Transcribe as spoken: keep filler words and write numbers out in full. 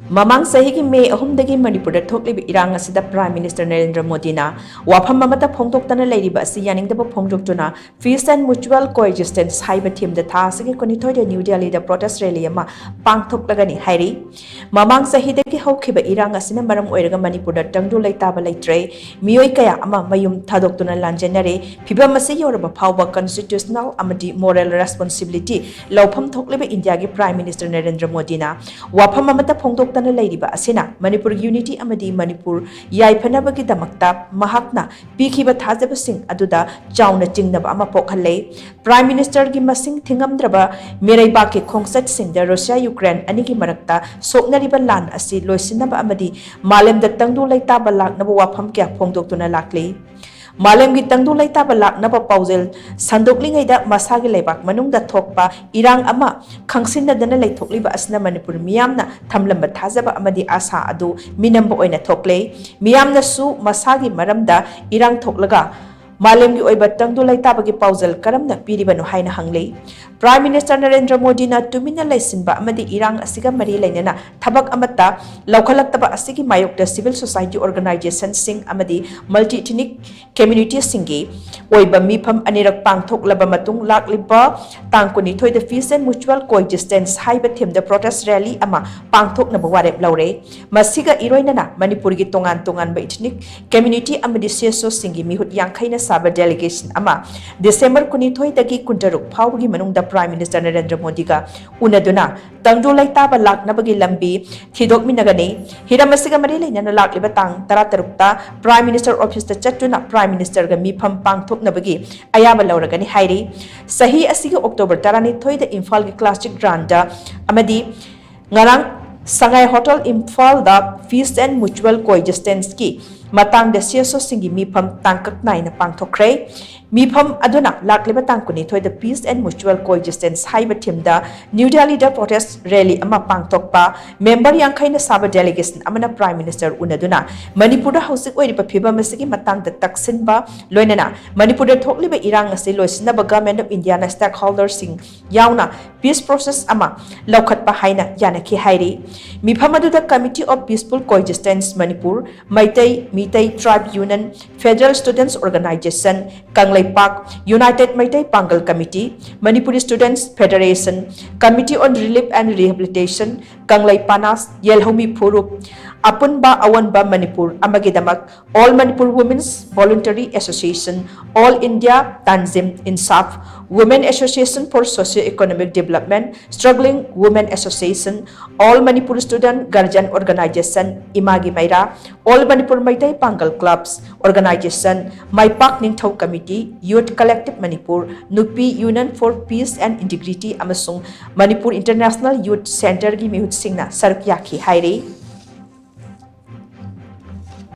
ꯃꯃꯥꯡ ꯆꯍꯤꯒꯤ ꯃꯦ ꯑꯍꯨꯝꯗꯒꯤ ꯃꯅꯤꯄꯨꯔꯗ ꯊꯣꯛꯂꯤꯕ ꯏꯔꯥꯡ ꯑꯁꯤꯗ Prime Minister ꯅꯔꯦꯟꯗ꯭ꯔ ꯃꯣꯗꯤꯅ ꯋꯥꯐꯝ ꯑꯃꯠꯇ ꯐꯣꯡꯗꯣꯛꯇꯅ ꯂꯩꯔꯤꯕ ꯑꯁꯤ ꯌꯥꯅꯤꯡꯗꯕ ꯐꯣꯡꯗꯣꯛꯇꯨꯅ Peace and Mutual Coexistence ꯍꯥꯏꯕ theme ꯗ ꯊꯥ ꯑꯁꯤꯒꯤ ꯀꯨꯟꯅꯤꯊꯣꯏꯗ ꯅ꯭ꯌꯨ ꯗꯦꯜꯂꯤꯗ protest rally ꯑꯃ ꯄꯥꯡꯊꯣꯛꯂꯒꯅꯤ ꯍꯥꯏꯔꯤ꯫ ꯃꯃꯥꯡ ꯆꯍꯤꯗꯒꯤ ꯍꯧꯈꯤꯕ ꯏꯔꯥꯡ ꯑꯁꯤꯅ ꯃꯔꯝ ꯑꯣꯏꯔꯒ ꯃꯅꯤꯄꯨꯔꯗ ꯇꯪꯗꯨ ꯂꯩꯇꯥꯕ ꯂꯩꯇ꯭ꯔꯦ, ꯃꯤꯑꯣꯏ ꯀꯌꯥ ꯑꯃ ꯃꯌꯨꯝ ꯊꯥꯗꯣꯛꯇꯨꯅ ꯂꯥꯟꯖꯦꯟꯅꯔꯦ꯫ ꯐꯤꯚꯝ ꯑꯁꯤ ꯌꯧꯔꯕ ꯐꯥꯎꯕ constitutional ꯑꯃꯗꯤ moral responsibility ꯂꯧꯐꯝ ꯊꯣꯛꯂꯤꯕ ꯏꯟꯗꯤꯌꯥꯒꯤ Prime Minister ꯅꯔꯦꯟꯗ꯭ꯔ ꯃꯣꯗꯤꯅ ꯋꯥꯐꯝ ꯑꯃꯠꯇ ꯐꯣꯡꯗꯣꯛꯇꯅ ꯂꯩꯔꯤꯕ ꯑꯁꯤꯅ ꯃꯅꯤꯄꯨꯔꯒꯤ unity ꯑꯃꯗꯤ ꯃꯅꯤꯄꯨꯔ ꯌꯥꯏꯐꯅꯕꯒꯤꯗꯃꯛꯇ ꯃꯍꯥꯛꯅ ꯄꯤꯈꯤꯕ ꯊꯥꯖꯕꯁꯤꯡ ꯑꯗꯨꯗ ꯆꯥꯎꯅ ꯆꯤꯡꯅꯕ ꯑꯃ ꯄꯣꯛꯍꯜꯂꯦ꯫ Prime Minister ꯒꯤ ꯃꯁꯤꯡ ꯊꯤꯉꯝꯗ꯭ꯔꯕ ꯃꯤꯔꯩꯕꯥꯛꯀꯤ ꯈꯣꯡꯆꯠꯁꯤꯡꯗ ꯔꯨꯁꯤꯌꯥ ꯌꯨꯀ꯭ꯔꯦꯟ ꯑꯅꯤꯒꯤ ꯃꯔꯛꯇ ꯁꯣꯛꯅꯔꯤꯕ ꯂꯥꯟ ꯑꯁꯤ ꯂꯣꯏꯁꯤꯟꯅꯕ ꯑꯃꯗꯤ ꯃꯥꯂꯦꯝꯗ ꯇꯪꯗꯨ ꯂꯩꯇꯥꯕ ꯂꯥꯛꯅꯕ ꯋꯥꯐꯝ ꯀꯌꯥ ꯐꯣꯡꯗꯣꯛꯇꯨꯅ ꯂꯥꯛꯂꯤ꯫ ꯃꯥꯂꯦꯝꯒꯤ ꯇꯪꯗꯨ ꯂꯩꯇꯥꯕ ꯂꯥꯛꯅꯕ ꯄꯥꯎꯖꯦꯜ ꯁꯟꯗꯣꯛꯂꯤꯉꯩꯗ ꯃꯁꯥꯒꯤ ꯂꯩꯕꯥꯛ ꯃꯅꯨꯡꯗ ꯊꯣꯛꯄ ꯏꯔꯥꯡ ꯑꯃ ꯈꯪꯁꯤꯟꯅꯗꯅ ꯂꯩꯊꯣꯛꯂꯤꯕ ꯑꯁꯤꯅ ꯃꯅꯤꯄꯨꯔ ꯃꯤꯌꯥꯝꯅ ꯊꯝꯂꯝꯕ ꯊꯥꯖꯕ ꯑꯃꯗꯤ ꯑꯥꯁꯥ ꯑꯗꯨ ꯃꯤꯅꯝꯕ ꯑꯣꯏꯅ ꯊꯣꯛꯂꯦ꯫ ꯃꯤꯌꯥꯝꯅꯁꯨ ꯃꯁꯥꯒꯤ ꯃꯔꯝꯗ ꯏꯔꯥꯡ ꯊꯣꯛꯂꯒ ꯃꯥꯂꯦꯝꯒꯤ ꯑꯣꯏꯕ ꯇꯪꯗꯨ ꯂꯩꯇꯥꯕꯒꯤ ꯄꯥꯎꯖꯦꯜ ꯀꯔꯝꯅ ꯄꯤꯔꯤꯕꯅꯣ ꯍꯥꯏꯅ ꯍꯪꯂꯤ꯫ Prime Minister ꯅꯔꯦꯟꯗ꯭ꯔ ꯃꯣꯗꯤꯅ ꯇꯨꯃꯤꯟꯅ ꯂꯩꯁꯤꯟꯕ ꯑꯃꯗꯤ ꯏꯔꯥꯡ ꯑꯁꯤꯒ ꯃꯔꯤ ꯂꯩꯅꯅ ꯊꯕꯛ ꯑꯃꯠꯇ ꯂꯧꯈꯠꯂꯛꯇꯕ ꯑꯁꯤꯒꯤ ꯃꯥꯌꯣꯛꯇ civil society organization ꯁꯤꯡ ꯑꯃꯗꯤ multi ethnic community ꯁꯤꯡꯒꯤ ꯑꯣꯏꯕ ꯃꯤꯐꯝ ꯑꯅꯤꯔꯛ ꯄꯥꯡꯊꯣꯛꯂꯕ ꯃꯇꯨꯡ ꯂꯥꯛꯂꯤꯕ ꯇꯥꯡ ꯀꯨꯟꯅꯤꯊꯣꯏꯗ Peace and Mutual Coexistence ꯍꯥꯏꯕ theme ꯗ protest rally ꯑꯃ ꯄꯥꯡꯊꯣꯛꯅꯕ ꯋꯥꯔꯦꯞ ꯂꯧꯔꯦ꯫ ꯃꯁꯤꯒ ꯏꯔꯣꯏꯅꯅ ꯃꯅꯤꯄꯨꯔꯒꯤ ꯇꯣꯉꯥꯟ ꯇꯣꯉꯥꯟꯕ ethnic community ꯑꯃꯗꯤ C S O ꯁꯤꯡꯒꯤ ꯃꯤꯍꯨꯠ ꯌꯥꯡꯈꯩꯅ ꯁꯥꯕ delegation ꯑꯃ December ꯀꯨꯟꯅꯤꯊꯣꯏꯗꯒꯤ ꯀꯨꯟꯇꯔꯨꯛ ꯐꯥꯎꯕꯒꯤ ꯃꯅꯨꯡꯗ Prime Minister ꯅꯔꯦꯟꯗ꯭ꯔ ꯃꯣꯗꯤꯒ ꯎꯅꯗꯨꯅ ꯇꯪꯗꯨ ꯂꯩꯇꯥꯕ ꯂꯥꯛꯅꯕꯒꯤ ꯂꯝꯕꯤ ꯊꯤꯗꯣꯛꯃꯤꯟꯅꯒꯅꯤ꯫ ꯍꯤꯔꯝ ꯑꯁꯤꯒ ꯃꯔꯤ ꯂꯩꯅꯅ ꯂꯥꯛꯂꯤꯕ ꯇꯥꯡ ꯇꯔꯥꯇꯔꯨꯛꯇ Prime Minister office ꯇ ꯆꯠꯇꯨꯅ Prime Minister ꯒ ꯃꯤꯐꯝ ꯄꯥꯡꯊꯣꯛꯅꯕꯒꯤ ꯑꯌꯥꯕ ꯂꯧꯔꯒꯅꯤ ꯍꯥꯏꯔꯤ꯫ ꯆꯍꯤ ꯑꯁꯤꯒꯤ October ꯇꯔꯥꯅꯤꯊꯣꯏꯗ ꯏꯝꯐꯥꯜꯒꯤ Classic Ground ꯗ ꯑꯃꯗꯤ ꯉꯔꯥꯡ ꯁꯉꯥꯏ Hotel ꯏꯝꯐꯥꯜꯗ Peace and Mutual Coexistence ꯀꯤ ꯃꯇꯥꯡꯗ C S O ꯁꯤꯡꯒꯤ ꯃꯤꯐꯝ ꯇꯥꯡꯀꯛ ꯅꯥꯏꯅ ꯄꯥꯡꯊꯣꯛꯈ꯭ꯔꯦ꯫ ꯃꯤꯐꯝ ꯑꯗꯨꯅ ꯂꯥꯛꯂꯤꯕ ꯇꯥꯡ ꯀꯨꯟꯅꯤꯊꯣꯏꯗ Peace and Mutual Coexistence ꯍꯥꯏꯕ ꯊꯤꯝꯗ ꯅ꯭ꯌꯨ ꯗꯦꯜꯂꯤꯗ ꯄ꯭ꯔꯣꯇꯦꯁ ꯔꯦꯂꯤ ꯑꯃ ꯄꯥꯡꯊꯣꯛꯄ, ꯃꯦꯝꯕꯔ ꯌꯥꯡꯈꯩꯅ ꯁꯥꯕ ꯗꯦꯂꯤꯒꯦꯁꯟ ꯑꯃꯅ ꯄ꯭ꯔꯥꯏꯝ ꯃꯤꯅꯤꯁꯇꯔ ꯎꯅꯗꯨꯅ ꯃꯅꯤꯄꯨꯔꯗ ꯍꯧꯖꯤꯛ ꯑꯣꯏꯔꯤꯕ ꯐꯤꯕꯝ ꯑꯁꯤꯒꯤ ꯃꯇꯥꯡꯗ ꯇꯛꯁꯤꯟꯕ, ꯂꯣꯏꯅꯅ ꯃꯅꯤꯄꯨꯔꯗ ꯊꯣꯛꯂꯤꯕ ꯏꯔꯥꯡ ꯑꯁꯤ ꯂꯣꯏꯁꯤꯟꯅꯕ ꯒꯚꯔꯟꯃꯦꯟꯠ ꯑꯣꯐ ꯏꯟꯗꯤꯌꯥꯅ ꯁ꯭ꯇꯦꯛ ꯍꯣꯜꯗꯔꯁꯤꯡ ꯌꯥꯎꯅ ꯄꯤꯁ ꯄ꯭ꯔꯣꯁꯦꯁ ꯑꯃ ꯂꯧꯈꯠꯄ ꯍꯥꯏꯅ ꯌꯥꯅꯈꯤ ꯍꯥꯏꯔꯤ꯫ ꯃꯤꯐꯝ ꯑꯗꯨꯗ Committee of Peaceful Coexistence Manipur, Meitei, Meitei Tribe Union, Federal Students Organization, Kangleipak, United Meitei Pangal Committee, Manipuri Students Federation, Committee on Relief and Rehabilitation, ꯀꯪꯂꯩꯄꯥꯛꯅ ꯌꯦꯜꯍꯧꯃꯤ ꯐꯨꯔꯨꯞ, ꯑꯄꯨꯟꯕ ꯑꯑꯣꯟꯕ ꯃꯅꯤꯄꯨꯔ ꯑꯃꯒꯤꯗꯃꯛ, All Manipur Women's Voluntary Association, All India Tanzim Insaf, Women Association for Socio-Economic Development, Struggling Women Association, All Manipur Student Guardian Organization, ꯏꯃꯥꯒꯤ ꯃꯩꯔꯥ, All Manipur Meitei Pangal Clubs Organization, ꯃꯥꯏꯄꯥꯛ ꯅꯤꯡꯊꯧ Committee, Youth Collective Manipur, Nupi Union for Peace and Integrity ꯑꯃꯁꯨꯡ Manipur International Youth Centreꯒꯤ ꯃꯤꯍꯨꯠꯁꯤꯡꯅ ꯁꯔꯨꯛ ꯌꯥꯈꯤ ꯍꯥꯏꯔꯤ꯫